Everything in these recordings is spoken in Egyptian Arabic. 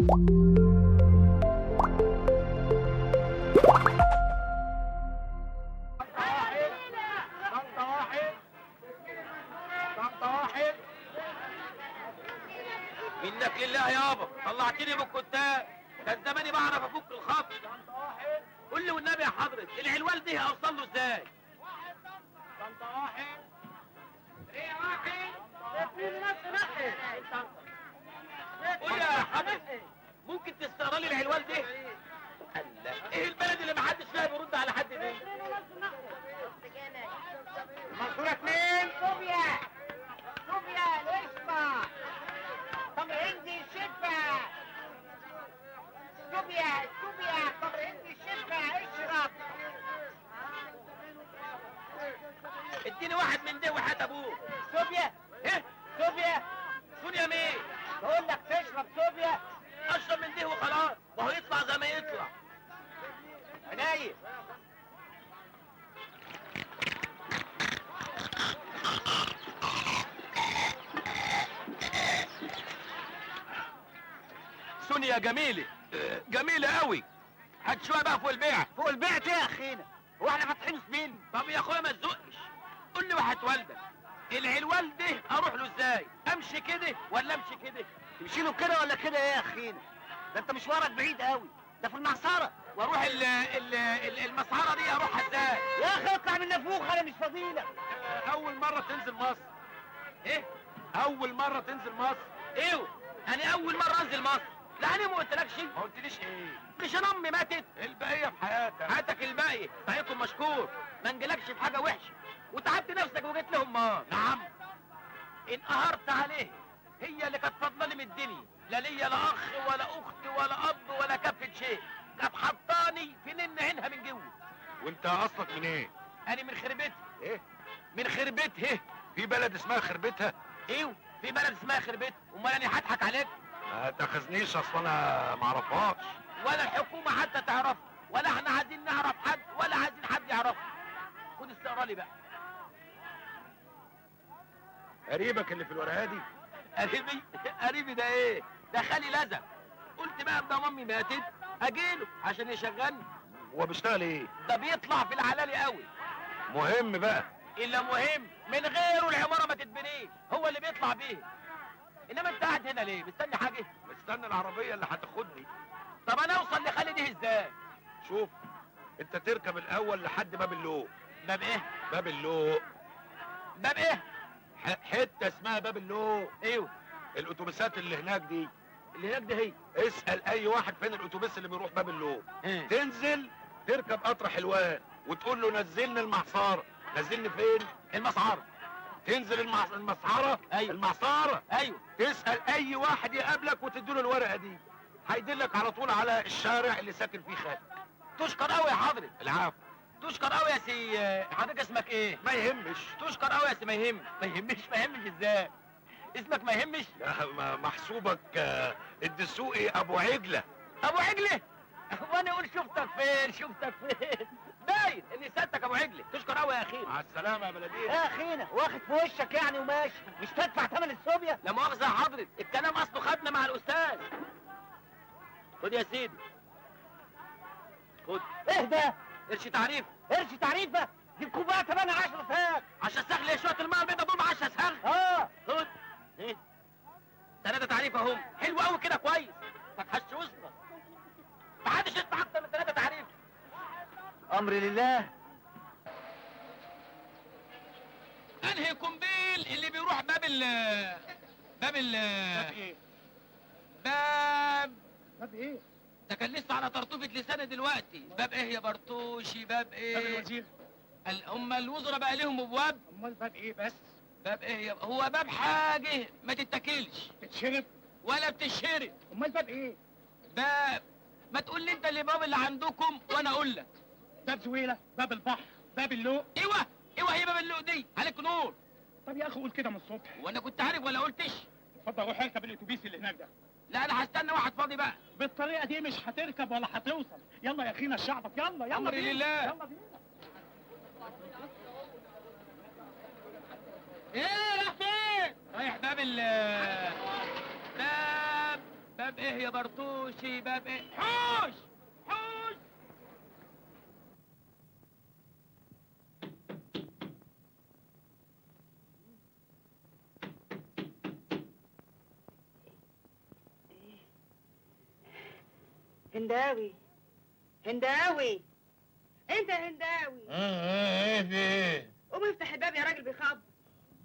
طنطا واحد، طنطا واحد. منك لله يابا، طلعتني من الكتاب. كان زماني بعرف افك الخط. قول لي والنبي يا حضرة، العلوال ده اوصل له ازاي؟ طنطا واحد، ايه واحد؟ اتنين نفس نقي. قول يا حضرة، ممكن تستقرا لي العلوال ده؟ الله، ايه البلد اللي محدش فيها بيرد على حد دي؟ منصورة اتنين. صوبيا صوبيا القشطة تمر هندي شفا. صوبيا صوبيا تمر هندي شفا، اشرب. اديني واحد من ده وحات ابوه. صوبيا ايه؟ صوبيا، سونيا مين؟ بقول لك تشرب صوبيا. اشرب من ده وخلاص، ما هو يطلع زي ما يطلع. عينيا. سونيا جميلة، جميلة قوي. هات شوية بقى فوق البيع. فوق البيع ايه يا اخينا؟ هو احنا فاتحين سبيل؟ طب يا اخويا ما تزقش، قول لي واحد والدك، العلوال ده اروح له ازاي؟ امشي كده ولا امشي كده؟ تمشي له كده ولا كده ايه يا اخينا؟ ده انت مشوارك بعيد قوي، ده في المعصرة. واروح ال ال ال المسعره دي اروحها ازاي؟ يا اخي اطلع من نافوخ، انا مش فضيلك. أول مرة تنزل مصر؟ ايه؟ أول مرة تنزل مصر؟ ايوه، انا اول مرة انزل مصر. لا انا ما قلتلكش. ما قلتليش إيه؟ مش انا امي ماتت؟ البقية في حياتك. حياتك الباقية، طريقكم مشكور، ما نجيلكش في حاجة وحشة، وتعبت نفسك وجيت لهم. ما نعم. انقهرت عليه، هي اللي كانت فاضلة لي من الدنيا، لا ليا لا اخ ولا اخت ولا اب ولا كفه شيء، كانت حطاني في نن عينها من جوه. وأنت أصلك من إيه؟ انا من خربتها. إيه؟ من خربتها. في بلد اسمها خربتها؟ ايوه، في بلد اسمها خربتها، امال انا هضحك عليك؟ ما تاخذنيش، أصل أنا معرفهاش. ولا الحكومة حتى تعرف، ولا احنا عايزين نعرف حد، ولا عايزين حد يعرفه. خد استقرالي بقى. قريبك اللي في الورقة دي؟ قريبي؟ قريبي ده ايه؟ ده خالي لزم. قلت بقى ده امي ماتت اجيله عشان يشغلني. هو بيشتغل إيه؟ ده بيطلع في العلالي قوي. مهم بقى. الا مهم، من غيره العمارة ما تتبنيش، هو اللي بيطلع بيه. انما انت قاعد هنا ليه؟ مستني حاجة؟ مستني العربية اللي هتاخدني. طب انا اوصل لخالي دي ازاي؟ شوف، أنت تركب الأول لحد باب اللوق. باب ايه؟ باب اللوق. باب ايه؟ حتة اسمها باب اللوق. ايوه. الأتوبيسات اللي هناك دي. اللي هناك دي هي. اسأل أي واحد فين الأتوبيس اللي بيروح باب اللوق. إيه؟ تنزل تركب قطر حلوان وتقول له نزلني المعصرة. نزلني فين؟ المسعره. تنزل المسعرة. أيوه. المعصرة. ايوه. تسأل أي واحد يقابلك وتديله الورقة دي، هيدلك على طول على الشارع اللي ساكن فيه خالد. تشكر قوي يا حضرتك. العفو. تشكر قوي يا سي. حضرتك اسمك ايه؟ ما يهمش. تشكر قوي يا سي. ما يهمش. ما يهمش. ما يهمش ازاي؟ اسمك ما يهمش؟ لا، محسوبك الدسوقي ابو عجله. ابو عجله؟ وانا اقول شفتك فين؟ شفتك فين؟ باين ان سيادتك ابو عجله. تشكر قوي يا اخي. مع السلامة يا بلديه. يا اخينا واخد في وشك يعني وماشي، مش تدفع ثمن الصوبيا؟ لا مؤاخذة يا حضرتك، الكلام اصله خدنا مع الاستاذ. خد يا سيدي، خد. ايه ده؟ قرش تعريف. قرش تعريفه؟ دي الكوباية 8 10 ساغ. 10 ساغ ليه؟ شوية المية البيضاء دول 10 ساغ. اه خد. ايه؟ 3 تعريف اهم. حلو قوي كده، كويس. ما تحش وسطنا، محدش يدفع اكتر من 3 تعريف. امر لله. انهي قنبيل اللي بيروح باب ال باب ال باب ايه؟ باب باب ايه؟ ده كان لسه على طرطوفة لساني دلوقتي. باب ايه يا برتوشي؟ باب ايه؟ باب الوزير. هم الوزراء بقى لهم ابواب؟ امال باب ايه بس؟ باب ايه يا هو باب حاجة ما تتاكلش. تتشرب ولا بتشرب. امال باب ايه؟ باب، ما تقول لي انت اللي باب اللي عندكم وانا اقول لك. باب زويله، باب البحر، باب اللوق. ايوه ايوه، هي باب اللوق دي. عليك نور. طب يا اخي قول كده من الصبح. وانا كنت عارف ولا قلتش؟ اتفضل روح اركب الاتوبيس اللي هناك ده. لا انا هستنى واحد فاضي بقى. بالطريقة دي مش هتركب ولا هتوصل. يلا يا اخينا الشعبط، يلا يلا أمري بينا. لله. يلا بينا. ايه رايح فين؟ رايح باب ال باب باب ايه يا برتوشي؟ باب ايه؟ حوش حوش. هنداوي، هنداوي، انت يا هنداوي. ايه في ايه؟ قوم افتح الباب يا راجل، بيخبط.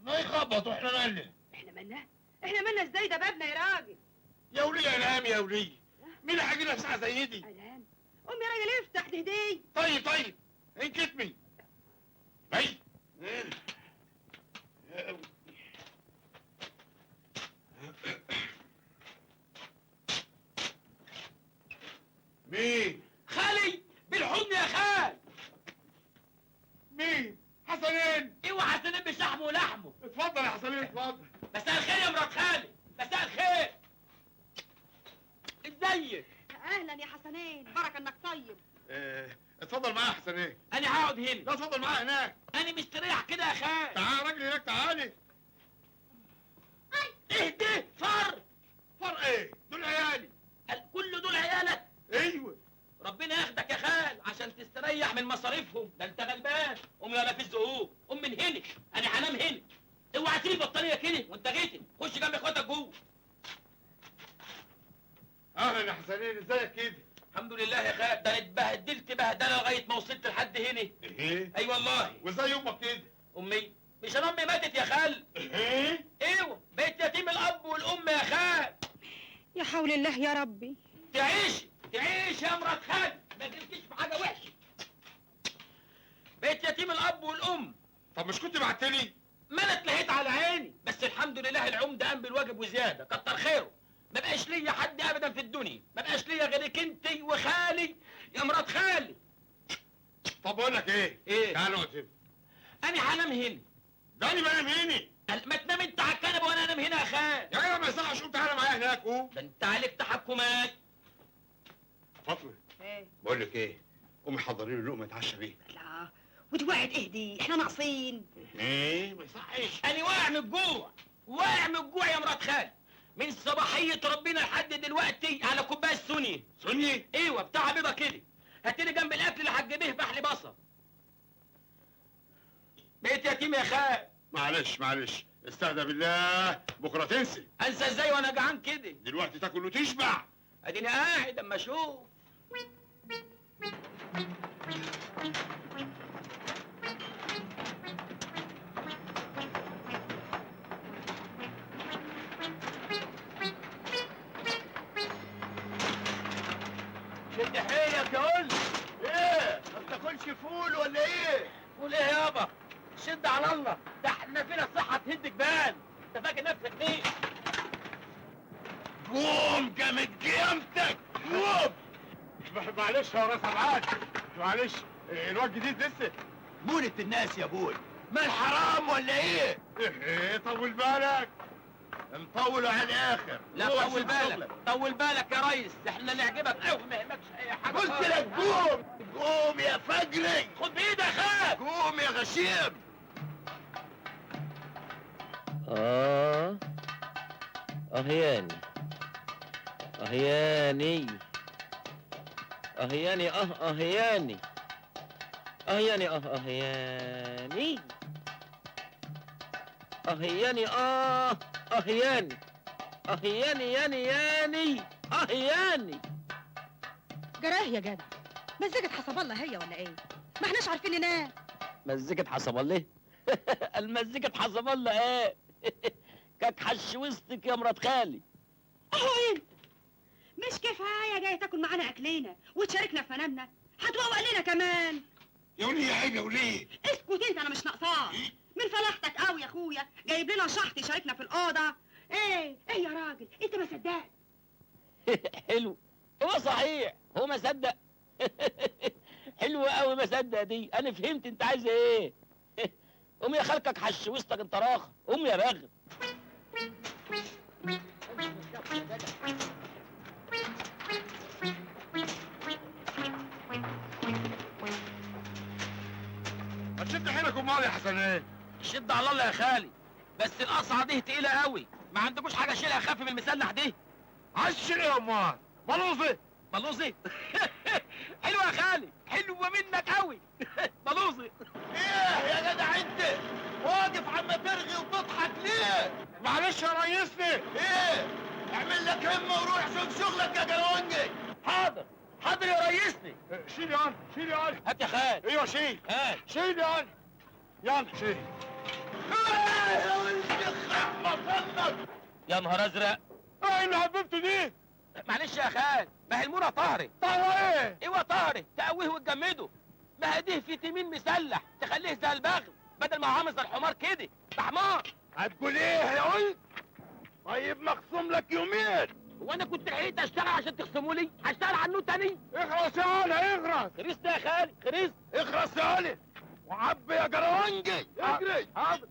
ما يخبط واحنا مالنا؟ احنا مالنا؟ احنا مالنا ازاي؟ ده بابنا يا راجل. يا وليه انام يا وليه، مين اللي هيجي لنا في ساعة زي دي؟ انام؟ قوم يا راجل افتح، دي هديه. طيب طيب، انكتمي. باي. مين؟ خالي بالحضن يا خال. مين؟ حسنين. ايوه حسنين بشحمه ولحمه. اتفضل يا حسنين اتفضل. مساء الخير يا مرات خالي، مساء الخير. ازيك؟ اهلا يا حسنين، بركة انك طيب. اتفضل معايا يا حسنين. انا هقعد هنا. لا اتفضل معايا هناك. انا مستريح كده يا خال. تعال يا راجل هناك، تعالي. اهدي. فر فر ايه؟ دول عيالي. كل دول عيالك؟ ايوه. ربنا ياخدك يا خال عشان تستريح من مصاريفهم، ده انت غلبان. قوم يا في الزقوم، قوم من هنا، انا هنام هنا. اوعى تسيب البطانيه كده وانت غيتي، خش جنب اخواتك جوه. اهلا يا حسنين، ازيك كده؟ الحمد لله يا خال، ده انا اتبهدلت بهدله لغاية ما وصلت لحد هنا. ايه؟ اي والله. وازاي امك كده؟ امي؟ مش انا امي ماتت يا خال. ايه؟ ايوه، بقيت يتيم الاب والام يا خال. يا حول الله يا ربي. تعيش تعيش يا مرات خال، ما جبتيش في حاجة وحشة. بقيت يتيم الاب والام. طب مش كنت بعتلي؟ ما انا اتلهيت على عيني، بس الحمد لله العمدة قام بالواجب وزيادة، كتر خيره. ما بقاش ليا حد ابدا في الدنيا، ما بقاش ليا غيرك انت وخالي يا مرات خالي. طب بقول لك ايه؟ ايه؟ تعال اقعد هنا. انا هنام هنا. ده انا بنام هنا. ما تنام انت على الكنبة وانا انام هنا يا خال. يا جدع ما يصحش، قوم تعالى معايا هناك. قوم. ده انت عليك تحكمات. فاطمة. ايه؟ بقول لك ايه؟ قومي حضري له لقمة يتعشى بيها. لا ودي واحد اهدي، احنا ناقصين. ايه ما يصحش. انا واقع من الجوع، واقع من الجوع يا مرات خالي. من صباحية ربنا لحد دلوقتي على كوباية سوني. سوني؟ ايوه بتاع بيضة كده. هاتلي جنب الاكل اللي هتجيبيه بحلي بصل. بقيت يتيم يا خال. معلش معلش، استهدى بالله، بكره تنسي. انسى ازاي وانا جعان كده؟ دلوقتي تاكل وتشبع. اديني قاعد اما اشوف. شد حيلك يا قل. ايه؟ ما بتاكلش فول ولا ايه؟ فول ايه يابا؟ شد على الله، ده احنا فينا الصحة تهد جبال، انت فاكر نفسك مين؟ قوم جامد قيامتك، قوم. معلش يا راس ابعاد، معلش، الواد جديد لسه. مولة الناس يا ابوي، ما الحرام ولا ايه؟ ايه طول بالك. نطوله على الاخر. لا طول بالك، طول بالك يا ريس، احنا نعجبك قوي، ما يهمكش اي حاجة. قلت لك قوم، قوم يا فجري. خد بايدك يا خال. قوم يا غشيم. اهياني اهياني اهياني اهياني اهياني اهياني اهياني اهياني اهياني ياني ياني اهياني. جراه يا جدع، مزجت حسب الله هي ولا ايه؟ ما احناش عارفين ننام. مزجت حسب الله؟ المزجت حسب الله ايه؟ كاك حش وسطك يا مرات خالي. اهو انت مش كفاية جاي تاكل معانا اكلنا وتشاركنا في منامنا، هتوقع لنا كمان. يا وليه عيب يا وليه. اسكت انت، انا مش ناقصاك. من فلاحتك قوي يا اخويا، جايب لنا شحط يشاركنا في الاوضة. ايه ايه يا راجل، انت ما صدقت. حلو، هو صحيح هو ما صدق. حلو قوي ما صدق دي، انا فهمت انت عايز ايه. قوم يا خالكك حش وسطك انت راخ، قوم يا بغل. ما تشد حيلك امال يا حسنين. شد على الله يا خالي، بس القصعه دي تقيلة قوي، ما عندكوش حاجة اشيلها اخف من المسلح دي؟ عايز تشيل ايه يا امال؟ بلوزي. بلوزي؟ حلوة يا خالي، حلوة منك قوي. بلوزي. ايه يا جدع انت؟ واقف عم ترغي وتضحك ليه؟ معلش يا ريسني. ايه؟ اعمل لك همه وروح شوف شغلك يا جرونجي. حاضر حاضر يا ريسني. شيل يا شيل يا. هات يا خال. ايوه شيل. هات. شيل يا يلا شيل. ايه يا ولد خرب. يا نهار ازرق. ايه اللي حببته دي؟ معلش يا خال، ما هي المونه طهري. طهري ايه؟ ايوه طهري، تقوية وتجمده. ما هي دي فيتامين مسلح تخليه زي البغل بدل ما عامل زي الحمار كده. ده حمار. هتقول ايه يا ولد؟ طيب مخصوم لك يومين. هو انا كنت لحقت اشتغل عشان تخصموا لي؟ هشتغل عنه تاني؟ اخرس يا علي اخرس. خرست يا خالي خرست. اخرس يا علي وعبي يا جروانجي. اجري. حاضر.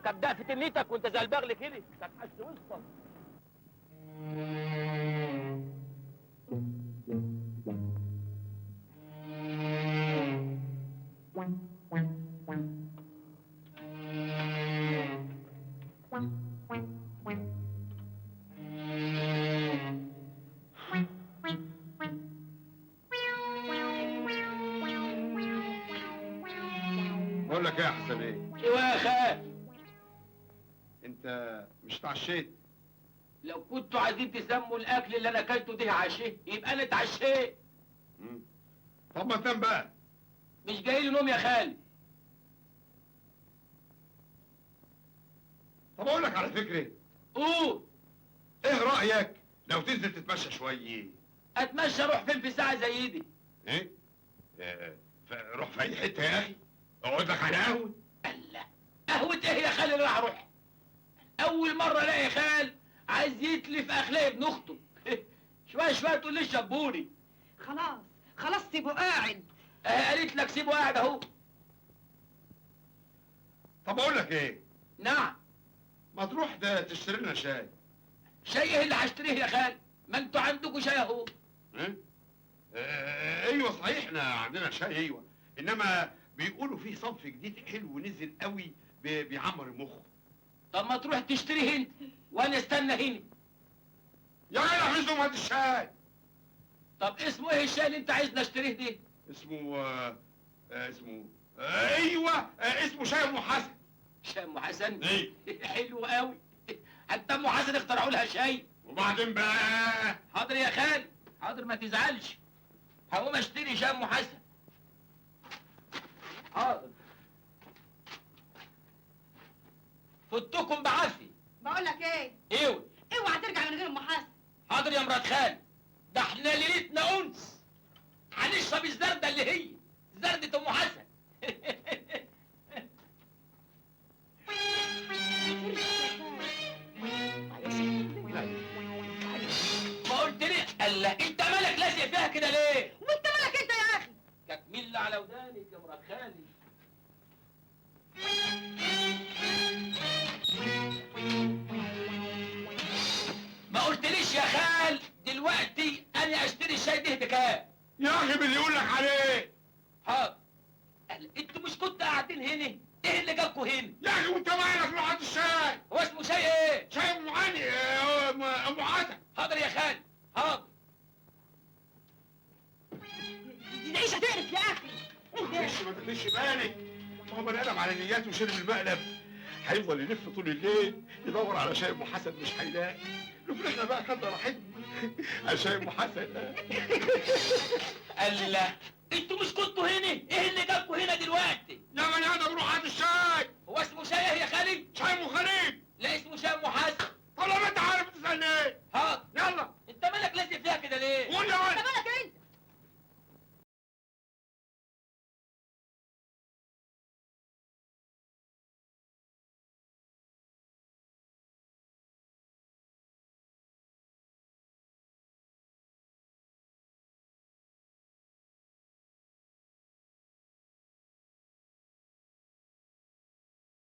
طب ده في تنيتك وانت زي البغل كده، كانت حش وسطك. بقول لك ايه يا حسن؟ ايه؟ ايوه يا خال. انت مش اتعشيت؟ لو كنتوا عايزين تسموا الاكل اللي انا اكلته ده عشاء يبقى انا اتعشيت. طب ما تنام بقى. مش جاي لي نوم يا خالي. طب اقول لك على فكرة. قول. ايه رايك لو تنزل تتمشى شوية؟ اتمشى اروح فين في ساعة زي دي؟ ايه؟ روح في اي حتة يا اخي، اقعد لك على قهوة. الله، قهوة ايه يا خالي اللي راح اروح؟ اول مرة الاقي خال عايز يتلف اخلاق ابن اخته. شوية شوية تقول لي شبوري. خلاص خلاص سيبه قاعد. اهي قالت لك سيبه قاعد اهو. طب اقول لك ايه؟ نعم. ما تروح ده تشتري لنا شاي. شاي ايه اللي هشتريه يا خال؟ ما انتوا عندكم شاي اهو. ايه؟ ايوه صحيح احنا عندنا شاي، ايوه، انما بيقولوا فيه صنف جديد حلو نزل قوي بيعمر المخ. طب ما تروح تشتريه انت وانا استنى هنا. يا راجل عايزهم هات الشاي. طب اسمه ايه الشاي اللي انت عايزني اشتريه ده؟ اسمه اسمه ايوه اسمه شاي ام حسن. شاي ام حسن؟ ايه. حلو قوي. حتى ام حسن اخترعوا لها شاي. وبعدين بقى؟ حاضر يا خالي حاضر، ما تزعلش، هقوم اشتري شاي ام حسن. حاضر. فتكم بعافية. بقول لك ايه؟ ايوه. اوعى ترجع من غير ام حسن. حاضر يا مرات خالي، ده احنا ليلتنا انس، هنشرب الزردة اللي هي زردة ام حسن. ما قلت لي الله، انت مالك لازق فيها كده ليه؟ وانت مالك انت يا اخي؟ تكمل على ودانك يا مرات خالي. ما قلتليش يا خال دلوقتي انا اشتري الشاي ده بكام؟ يا اخي باللي يقول لك عليه. حاضر. انتوا مش كنتوا قاعدين هنا؟ ايه اللي جابكوا هنا؟ يا اخي وانت مالك روح هات الشاي. هو اسمه شاي ايه؟ شاي ام علي، ام حسن. حاضر يا خال حاضر. دي العيشة تقرف يا اخي. معلش ما تاخديش بالك، ما هو بني ادم على نياته وشرب المقلب، هيفضل يلف طول الليل يدور على شاي ام حسن مش هيلاقي. لو احنا بقى خدنا راحتنا على شاي ام حسن. الله، انتوا مش كنتوا هنا؟ ايه اللي جابكوا هنا دلوقتي؟ يا بني ادم روح هات الشاي.